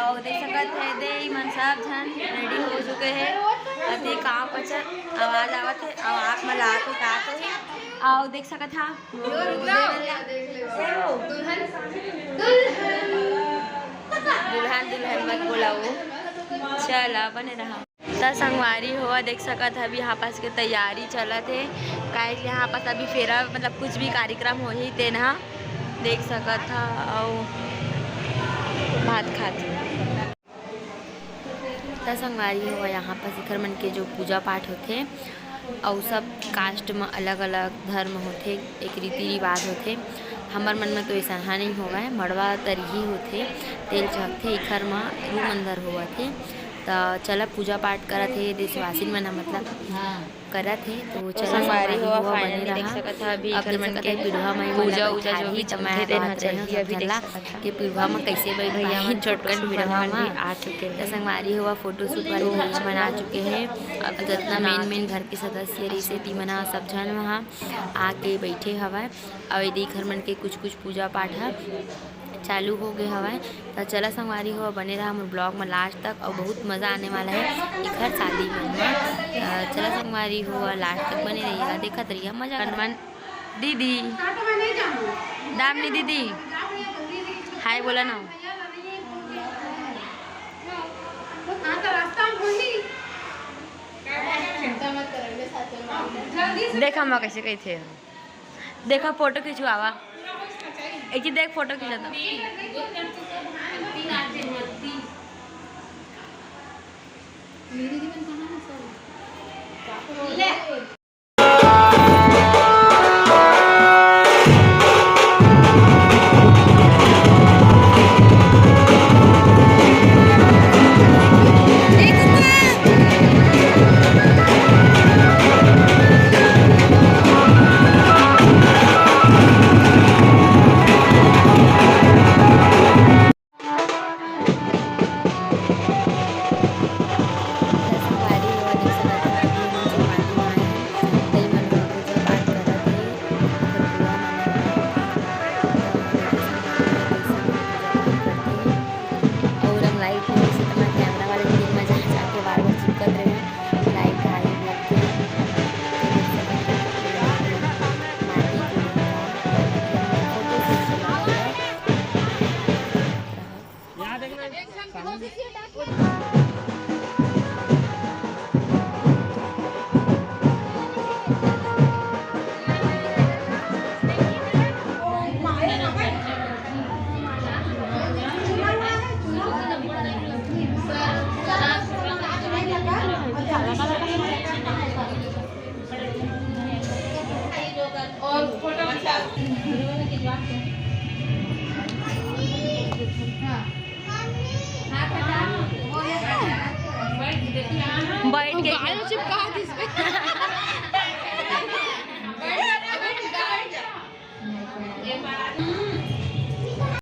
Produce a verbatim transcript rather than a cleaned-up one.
अउ देख सकत हे, दे मन सब झन ready हो चुके हे। अति काम पचर आवाज आवत हे, अउ आँख म लात उतात हे। अउ देख सकत हा, दुल्हन, दुल्हन मत बोलाओ, चला बने रहा। त संगवारी हो, देख सकत हा, अभी यहाँ पास के तैयारी चलत हे, काहे कि यहाँ पास अभी फेरा, मतलब, कुछ भी कार्यक्रम होही, तेन हा देख सकत हा। अउ भात खात हे। त संगवारी हो, यहाँ पास एखर मन के जो पूजा पाठ होथे, अउ सब caste म अलग-अलग धर्म होथे, एक रीति रिवाज होथे। हमर मन म तो अइसनहा नइ होवय, मड़वा तरिही होथे, तेल चघथे, एखर म रूम अंदर होवत हे। त चला पूजा पाठ करत हे देशवासिन मन ह, मतलब करत हे। तो चला संगवारी हो, बने रहा। अब देख सकत हे, पीढ़वा म पूजा उजा जो भी चलथे, तेन ह चलही। अभी देख सकत हे, के पीढ़वा म कइसे बैठ पाही, छोटकन पीढ़वा म। त संगवारी हो, फोटो शूट वाले भैया मन आ चुके हे। अब जतना main main घर के सदस्य रहिसे, ती मन ह, सब झन वहाँ आके बैठे हवय। अउ एदे एखर मन के कुछ कुछ पूजा पाठ ह चालू हो गे हवय। त चला संगवारी हो, बने रहा मोर vlog म last तक, अउ बहुत मजा आने वाला हे एखर शादी मन म। त चला संगवारी हो, last तक बने रहिए, देखत रहिए, मजा करबन। दीदी, दामिनी दीदी, hi बोला ना। देखा मैं कैसे कही थे। देखा, फोटो खिंचवावा। एक चीज देख, फोटो खींचा था। अउ रंग लाइट में जैसे तो मैं कैमरा वाले के में जहाँ जाके बार बार चिपकत रहे, लाइट आई होती। बैठ के चिपका दिस।